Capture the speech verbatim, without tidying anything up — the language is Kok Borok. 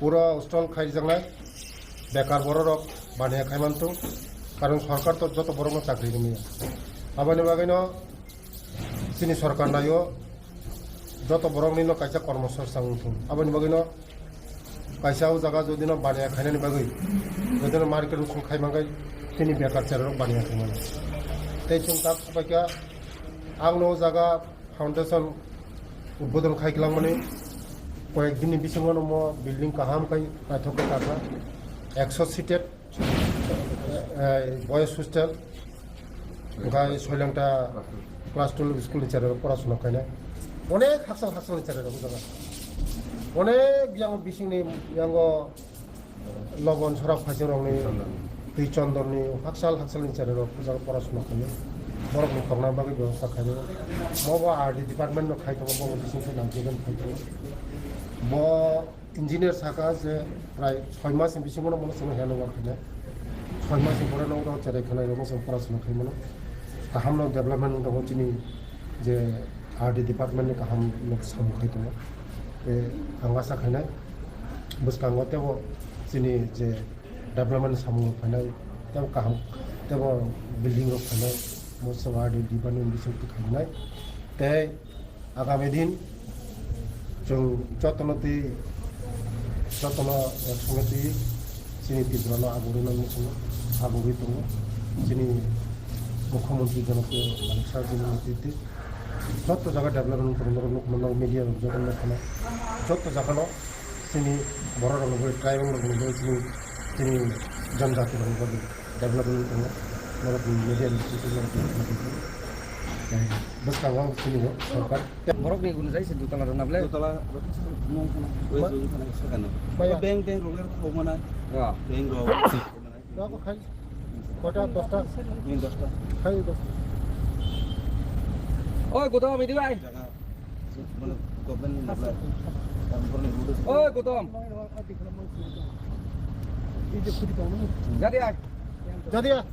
Pura stall khaijaknai, bekar bororok baniya khaimanthung, karon sorkar to joto borokno chakri rwmaya. Aboni bagwino chini sorkar naio joto boroknino kaisa kormo songchang wngthung. Aboni bagwino kaisa o jaga jodino baniya khainani bagwi, jodino market usung khai mankhai, chini bekar cherarok baniya khaimano. Tei chwng tak subaikha, ang no o jaga foundation udbodon khai kwlangmani koyek dinni bisingo no mo building kaham khai naithok khe kakha, ekso seated, eh, boys hostel, okhai Soilangta class twelve school ni cherarok porasuna khainai. Onek hakchal hakchal ni cherarok o jaga. Onek yang bisingni yango Lobon Sora Phaising rokni, Twi Chondorni, hakchal hakchal ni cherarok o jaga porasuna khaio. Borokni tongna bagwi bebosta khaio. Bo bo R D department no khai tongo, bo bo bising se nang khai tongo. Bo engineer saka je prai soi mas ni bisingo no mono chwngno handover khainai. Soi mas ni pore no oro cherai khainai, omo chwng porasuna khai mano. Kaham no development wng tongo chini je R D department ni kaham no samung khai tongo. Tei ang asa khainai bwskango teibo chini je development samung phainai teibo kaham, teibo building rok phainai, bo chwng R D department bising twi khainai. Tei agami din chwng jotono twi, jotono eksango twi chini Tripura no agurwi nang muchungo, agurwi tongo. Chini Mukhyamantri Janatiya Manik Saha jini netrite joto jaga development tongo, norok nukmano, media rok joto nukmano, joto jaga no chini borok rok ni bagwi, tribal rok ni bagwi, chini, chini janjati rok ni bagwi development tongo, norok ni media ni bagwi, norok ni bagwi. Tei bwskango chini bo sorkar. Borok ni gunjai se dutala rok na ble? Dutala rok. West Zone thana sakano. Baya. Bank, bank rok le rok mana? Ya. Bank rok. Rok khai. Kota dosta. Min dosta. Khai dosta. Oi, godam, ini bai. Jaga, mana, government ni nabla. Government ni nabla. Oi, godam. Jadi ai. Jadi ai.